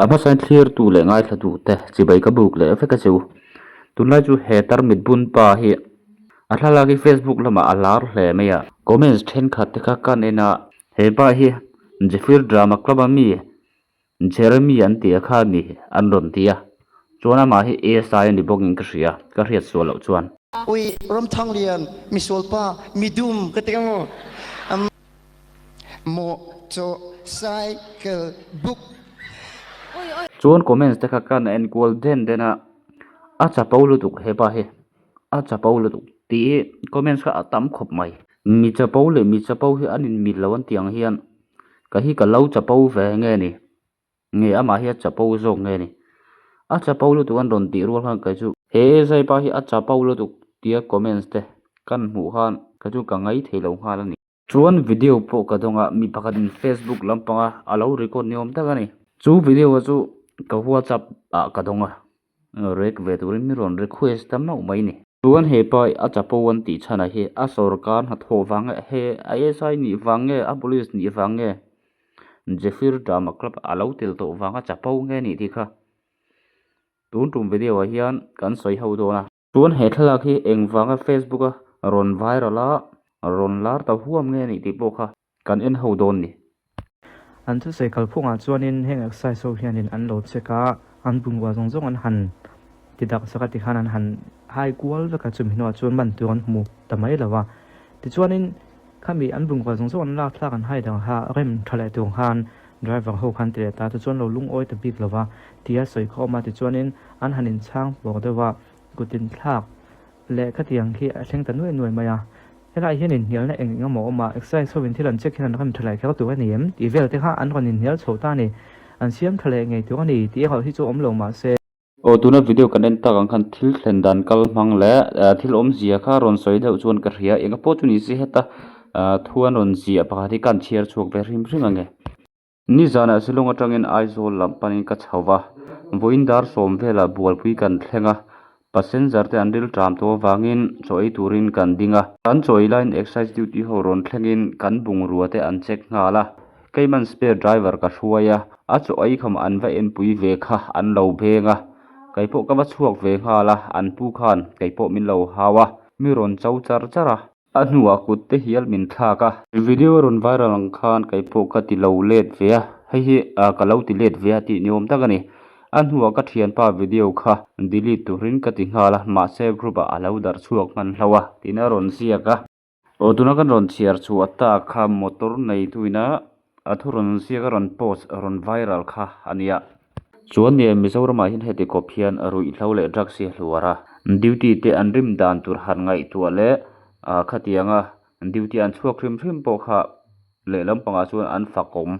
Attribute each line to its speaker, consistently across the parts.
Speaker 1: A hmasain thlirtu leh ngaithlatute chibai ka buk leh vek a che u. Tunlai chu he tarmit bun pa hi a thlalak hi Facebook lamah a lar hle mai a. Comments thenkhat te kha kan en a, he pa hi Zephyr Drama Club a mi Jeremy an tih a kha a ni an rawn ti a, chuan amah hi ASI a ni bawkin ka hria, ka hriat sual loh chuan.
Speaker 2: Ui Ramthanglian, misualpa, midum ka ti ang aw. Motorcycle book.
Speaker 1: Chuan comments te kha kan en kual den den a, a chapo lutuk hepa hi, a chapo lutuk tih hi comments kha a tam khawp mai. Mi chapo leh mi chapo hi an inmil lo an tih ang hian ka hi ka lo chapo ve nge ni. Nge amah hi a chapo zawk nge ni? A chapo lutuk an rawn tih rual khan kei chu. He zaipa hi a chapo lutuk tia comments te kan hmuh khan kei chu ka ngai thei lo nghal a ni. Chuan video pawh ka dawng a, mi pakhat in Facebook lampanga a lo record ni awm tak a ni. Chu video chu ka WhatsApp ah ka dawng a, rek ve turin min rawn request ta mauh mai ni. Chuan he pa a chapo an tih chhanah hi a sorkar hnathawh vang nge he ISI nih vang nge a police nih vang nge Zephyr Drama Club a lo tel tawh vanga chapo nge nih tih kha tun tum video ah hian kan sawi ho dawn a. Chuan he thlalak hi engvanga Facebook a rawn viral a rawn lar ta huam nge nih tih pawh kha Kan en ho dawn ni.
Speaker 3: An thusawi kalphungah chuanin heng exercise ho hianin an lo check a, an bungrua zawng zawng an han ti dak sak a tikhan an han hai kual vek a, chumi hnuah chuan man tur an hmu ta mai lo a. Tichuanin khami an bungrua zawng zawng an lak thlak an hai dang kha rem tha leh tur khan driver ho khan ti leh ta, tichuan lo lungawi ta bik lo va tia sawi kha awm a, tichuanin an han inchhang pawr deuh a, kutin thlak leh khatiang khi a thleng ta nuai nuai mai a. Helai hian inhnialna eng eng emaw awm a, exercise ho in thil an check hian an rem tha leh kher tur a ni em tih vel te kha an rawn inhnial chho ta a ni. An siam tha leh ngei tur a ni tih erawh hi chu awm lo mah se.
Speaker 1: Aw tuna video kan en tak ang khan thil thlen dan kal hmang leh thil awmzia kha rawn sawi deuh chuan ka hria eng pawh chu ni se heta thu an rawn ziah pakhat hi ka an chhiar chhuak ve hrim hrim ang e. Nizanah Shillong atangin Aizawl lam panin ka chho va, vawiin dar sawm velah bualpui kan thleng a, passenger te an ril ṭam tawh avangin chaw ei turin kan ding a. Kan chaw ei laiin excise duty ho rawn thlengin kan bungrua te an check nghal a, keiman spare driver ka hruai a, a chaw ei kham an va enpui ve kha an lo beng a, keipawh ka va chhuak ve nghal a, an pu khan keipawh min lo hau a, mi rawn cho char char a. A hnuah kut te hial min thlak a. Video rawn viral ang khan kei pawh ka ti lo let ve a, hei hi ka lo ti let ve a tih ni awm tak a ni. A hnuah ka thianpa video kha delete turin ka ti nghal a, mahse group ah a lo darh chhuak hman hlo a tiin a rawn ziak a. Aw tuna kan rawn chhiar chhuah tak kha motor neituina A thu rawn ziak a rawn post rawn viral kha a nia. Chuan nia Mizoramah hian heti kawp hian ruihhlo leh drugs hi a hluar a. Duty te an rim dan tur han ngaihtuah leh khatianga duty an chhuak hrim hrim pawh kha lehlam pangah chuan an fakawm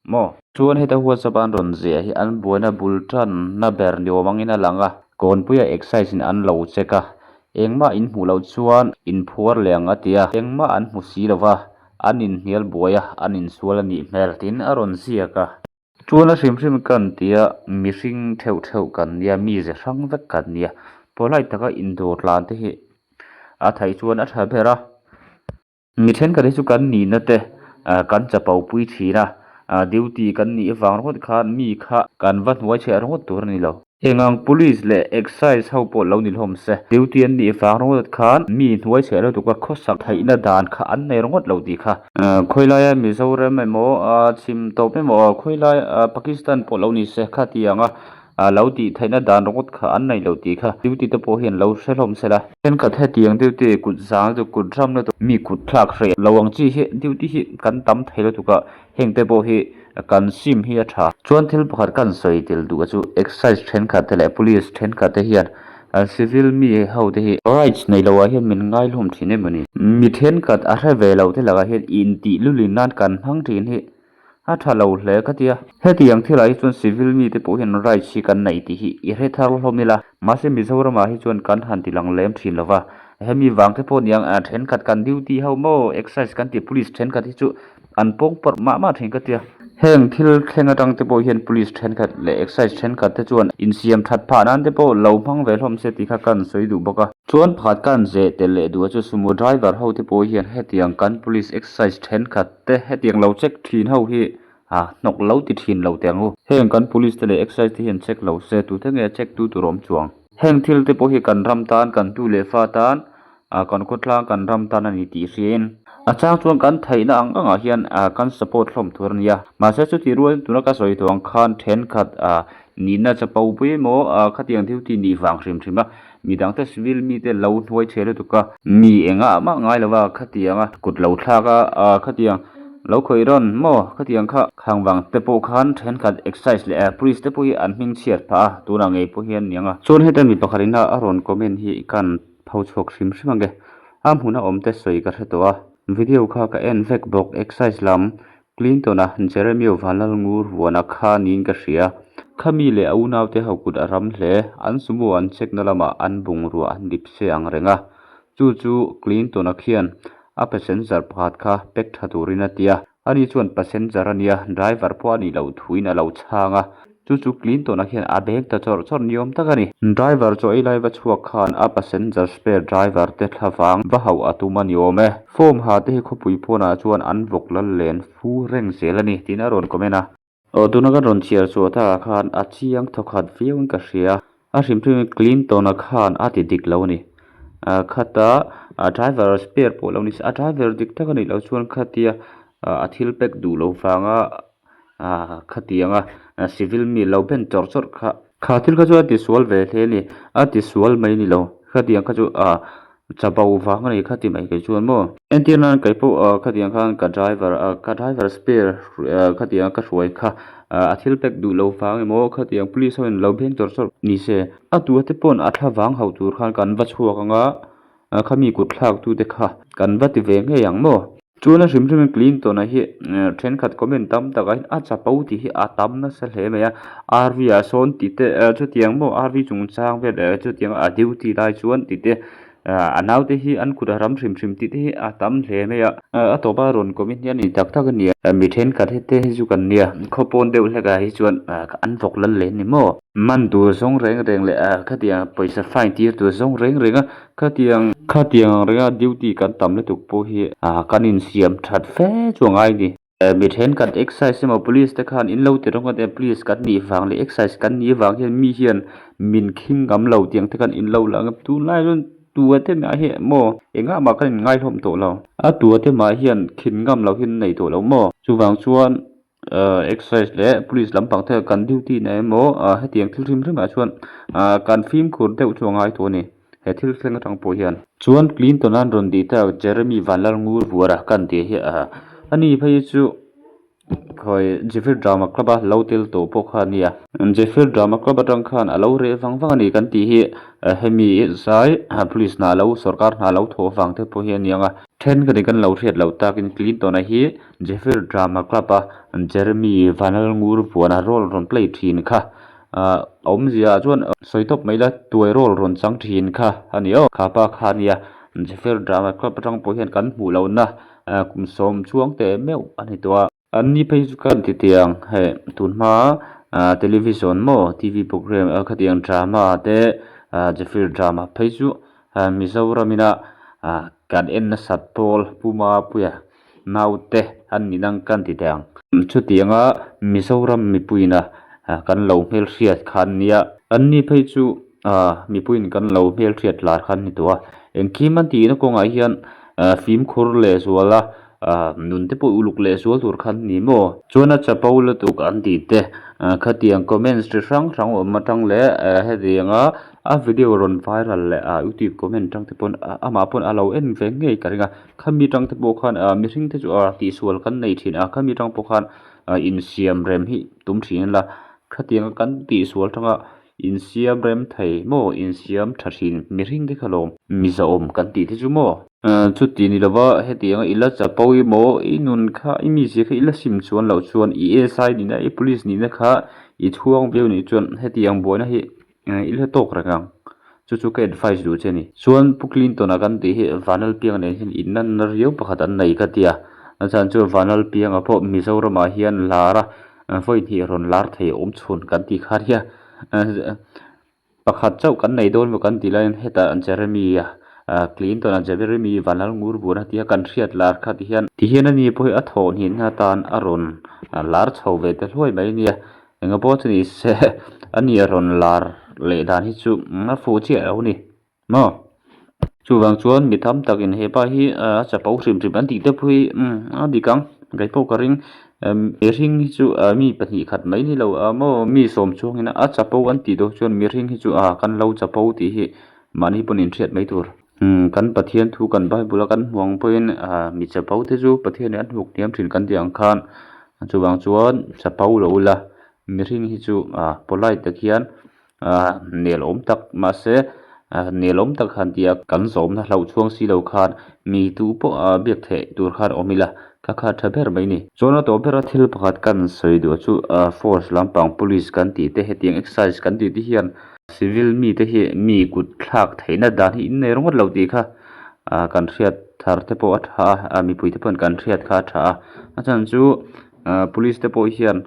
Speaker 1: maw? Chuan heta WhatsApp an rawn ziah hi an buaina bul tanna ber ni awm angin a lang a. Kawnpuia excise in an lo check a, engmah in hmuh loh chuan inphuar leh ang a ti a, engmah an hmu si lo va. An inhnial buai a, an insual a nih hmel tiin a rawn ziak a. Chuan a hrim hrim kan ti a, mihring theuh theuh kan nia, mize hrang vek kan nia. Polite taka indawr tlan te hi a theih chuan a tha ber a. Mi thenkhat hi chu kan nihna te kan chapo pui thin a, duty kan nih vang ringawt khan mi kha kan va hnuai chhiah ringawt tur a ni lo. Eng ang police leh excise ho pawh lo ni hlawm se, duty an nih vang ringawt khan mi hnuai chhe lutuk a khawsak theihna dan kha an nei ringawt lo tih kha. Khawilaia Mizoram emaw chhim tawp emaw khawilaia Pakistan pawh lo ni se khatiang a lo tih theihna dan ringawt kha an nei lo tih kha duty te pawh hian lo hre hlawm se la. Thenkhat hetiang duty kut zang lutuk kut ram lutuk mi kut thlak hreh lo ang chi hi duty hi kan tam thei lutuk a. Heng te pawh hi kan sim hi a tha. Chuan thil pakhat kan sawi tel duh a chu excise thenkhat te leh police thenkhat te hian civil mi ho te hi rights nei lo ah hian min ngaihlawm thin em a ni. Mi thenkhat a hre ve lo te lakah hian intih lulin nan kan hmang thin hi a tha lo hle ka tia. Hetiang thilah hi chuan civil mi te pawh hian rights hi kan nei tih hi i hre thar hlawm ila. Mahse Mizoramah hi chuan kan han ti lang lem thin lo va. Hemi vang te pawh niang thenkhat kan duty ho maw excise kan tih police thenkhat hi chu An pawng pawrh mah mah thin ka tia. Heng thil thleng atang te pawh hian police thenkhat leh excise thenkhat te chuan insiam that phah nan te pawh lo hmang ve hlawm se tih kha ka han sawi duh bawk a. Chuan pakhat ka han zeh tel leh duh a chu sumo driver ho te pawh hian hetiang kan police excise thenkhat te hetiang lo check thin ho hi. Ah hnawk lo ti thin lo teh ang u. Heng kan police te leh excise te hian check lo se tute nge check tu tur awm chuang. Heng thil te pawh hi kan ram tan, kan tu leh fa tan, ah kan khawtlang kan ram tan a ni tih hriain a chang chuan kan theihna ang angah hian ah kan support hlawm tur a ni a. Mahse chutih rualin tuna ka sawi tawh ang khan thenkhat ah nihna chapo pui emaw ah khatiang thil tih nih vang hrim hrim a, midangte civil mite lo hnuai chhe lutuk a, mi engah mah ngai lova khatianga kut lo thlak a, ah khatiang lo khawih rawn maw khatiang kha khang vang te pawh khan thenkhat excise leh police te pawh hi an hming chhiat phah a, tunah ngei pawh hian niang a. Chuan heta mi pakhat ina a rawn comment hi kan pho chhuak hrim hrim ange, a hmuna awm te sawi ka hre tawh a, video kha ka en vek bawk excise lam Clinton-a Jeremio Vanlalngur vuana kha niin ka hria. Khami leh a unaute ho kut a ram hle. An sumo an check na lamah an bungrua an dip se ang reng a. Chu chu Clinton-a khian a passenger pakhat kha pack tha turin a ti a. Ani chuan passenger a nia, driver pawh a nih loh thuin a lo chhang a. Chu chu Clinton-a hian a beng ta chawrh chawrh ni awm tak a ni. Driver chaw ei lai va chhuak khan a passenger spare driver te thla vang va hauh a tum a ni awm e. Form ha te hi khawpui pawnah chuan an vawk lal len fu reng zel a ni tiin a rawn comment a. Aw tuna kan rawn chhiar chhuah takah khan a chiang thawkhat viauin ka hria. A hrim hrimin Clinton-a khan a ti dik lo a ni. Khata driver spare pawh lo ni se a driver dik tak a nih loh chuan khatia a thil pack duh lo vanga Ah khatianga civil mi lo ben chawrh chawrh kha. Kha thil kha chu a tisual ve hle a ni, a tisual mai ni lo, khatiang kha chu ah chabo vang a ni kha ti mai kei chuan maw. Entir nan kei pawh ah khatiang khan ka driver ah ka driver spare khatiang ka hruai kha ah a thil pack duh lo vang emaw khatiang police ho in lo beng chawrh chawrh ni se. A tua te pawn a thla vang hauh tur khan kan va chhuak ang a. Khami kut thlak tute kha kan va ti ve ngei ang maw? Chuan a hrim hrimin Clinton-a hi thenkhat comment tam takah hian a chapo tih hi a tam nasa hle mai a, RV ah sawn tih te chutiang maw RV chungchang vel chutiang a duty lai chuan tih te a naute hi an kut a ram hrim hrim tih te hi a tam hle mai a. A tawpa rawn comment hi a ni tak tak a ni a, mi thenkhat hete hi chu kan nia khawpawn deuh hlekah hi chuan an vawk lal hle a ni maw? Man tur zawng reng reng leh khatiang pawisa fine tir tur zawng reng reng a khatiang khatiang ang renga duty kan tam lutuk pawh hi kan insiam that fe chu a ngai a ni. Mi thenkhat excise emaw police te khan in lo ti rawng a police kan nih vang leh excise kan nih vang hian mi hian min khing ngam lo tiang te khan in lo lang a tunlai chuan tua te mah hi maw engah mah khan in ngaihawm tawh lo a tua te mah hian khin ngam lo hian an nei tawh lo maw chuvang chuan Excise leh police lampang te kan duty na emaw ah hetiang thil hrim hrim ah chuan ah kan fimkhur deuh chu a ngai tawh a ni he thil thleng atang pawh hian. Chuan Clinton an rawn tih tak Jeremy Vanlalngur vuara kan tih hi ah ani phei chu khawi Jeffrey Drama Club a lo tel tawh pawh kha a nia. Jeffrey Drama Club atang khan a lo reh vang vang a ni kan tih hi hemi zai police hna lo sorkar hna lo thawh vang te pawh hi a ni ang a. Thenkhat in kan lo hriat loh takin Clinton-a hi Jeffrey Drama Club a Jeremy Vanlalngur vuana role rawn play thin kha ah awmzia ah chuan sawi tawp mai ila tuai role rawn chang thin kha a ni aw. Kha pa kha nia Jeffrey Drama Club atang pawh hian kan hmuh lohna kum sawm chuang teh meuh a ni tawh a. An ni phei chu kan ti tiang hei tunhma ah television maw T_V program khatiang drama te ah Jeffrey Drama phei chu Mizoram ina ah kan en nasat pawl Pu Mapuia Naute an ni nang kan ti teh ang. Chutianga Mizoram mipuiin a kan lo hmelhriat kha an nia. An ni phei chu mipuiin kan lo hmelhriat lar kha an ni tawh a. Engkim an tihna kawngah hian fimkhur lehzual a nun te pawh uluk lehzual tur kha an ni maw? Chuan a chapo lutuk an tih te khatiang comments chi hrang hrang awm atang leh hetianga a video rawn viral leh youtube comment atang te pawn amah pawn a lo en ve ngei ka ring a. Khami tang te pawh khan ah mihring te chu ah tihsual kan nei thin a khami tang pawh khan ah insiam rem hi tum thin ila khatianga kan tihsual tanga insiam rem thei maw insiam tha thin mihring te kha lawm mizawm kan tih te chu maw. Chuti ni lova hetianga i la chapo emaw i nun kha i mizia kha i la sim chuan loh chuan i SI nihna i police nihna kha i chhuang viau nih chuan hetiang buaina hi I la tawk reng ang. Chu chu ka advice duh che a ni. Chuan Pu Clinton-a kan tih hi Vanlalpianga nen hian innanna riau pakhat an nei ka ti a. A chhan chu Vanlalpianga pawh Mizoramah hian lar a, vawi hnih rawn lar thei awm chhun kan tih kha nia. Pakhat chauh kan nei dawn maw kan tih laiin hetah Jeremy-a. Clinton-a Jeremy Vanlalngurvuna tia kan hriat lar kha ti hian ti hian ani pawh hi a thawh hnihna atan a rawn lar chho ve ta hluai mai nia. Enga pawh chu ni se ani a rawn lar leh dan hi chu a fuh chiah lo a ni maw. Chuvang chuan mi tam takin he pa hi a chapo hrim hrim an tih te pawh hi a dik ang keipawh ka ring. Mihring hi chu mi pahnih khat mai ni lo maw mi sawm chungin a chapo an tih dawn chuan mihring hi chu kan lo chapo tih hi Mahni pawn inhriat mai tur. Umm kan Pathian thu kan Bible a kan hmu ang pawhin ah mi chapo te chu Pathian in a hnuk hniam thin kan tih ang khan chuvang chuan chapo lo ula mihring hi chu ah polite tak hian ah nel awm tak mahse ah nel awm tak han tih a kan zawmna hlauh chhuang si lo khan mi tu pawh ah biak theih tur khan awm ila kha kha tha ber mai ni. Chuan a tawh bera thil pakhat kan sawi duh chu ah force lampang police kan tih te hetiang exercise kan tih te hian Civil mite hi mi kut thlak theihna dan hi innei ringawt lo tih kha ah kan hriat thar te pawh a tha a mipui te pawhin kan hriat kha a tha a a chhan chu ah police te pawh hian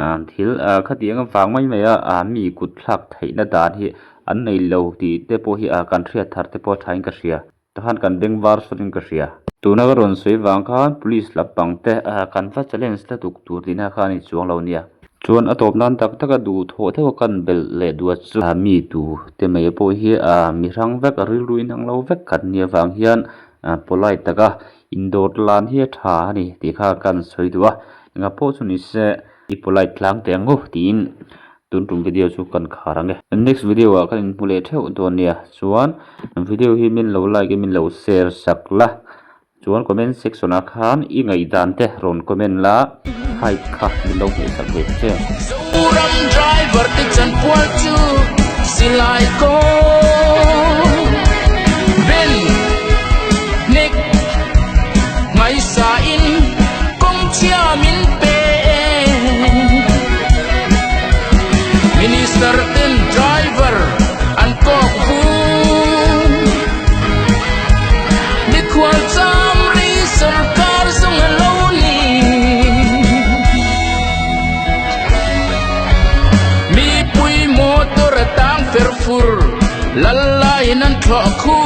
Speaker 1: ah thil ah khatiang avang mai mai a ah mi kut thlak theihna dan hi an nei lo tih te pawh hi ah kan hriat thar te pawh a tha in ka hria. Tahan kan beng var sawtin ka hria. Tuna ka rawn sawi vang khan police lampang te kan va challenge la tuk tur tihna kha a ni chuang lo nia. Chuan a tawp nan tak tak a duh thawh deuh a kan belh leh duat chu mi tu te mai pawh hi mi hrang vek a rilru inang lo vek kan nih avang hian polite taka indawt lan hi a tha a ni tih kha kan sawi duh a. Engah pawh chu ni se i polite tlang teh ang u tiin Tun tum video chu kan khar ang e. Next video ah kan inhmu leh theuh dawn nia. Chuan video hi min lo like in min lo share sak la. Chuan comment section ah khan i ngaihdan te rawn comment la hype kha min lo hmeh sak ve ta che.
Speaker 4: Zoram driver te chanpual chu silai kawng Ben Nick Ngaisa in kawng chhia min pe Minister ten driver an kawk hu Mikhual cham rei sorkar zawng a lo ni Mipui motor a tang fer fur Lal laiin an thlawh khu.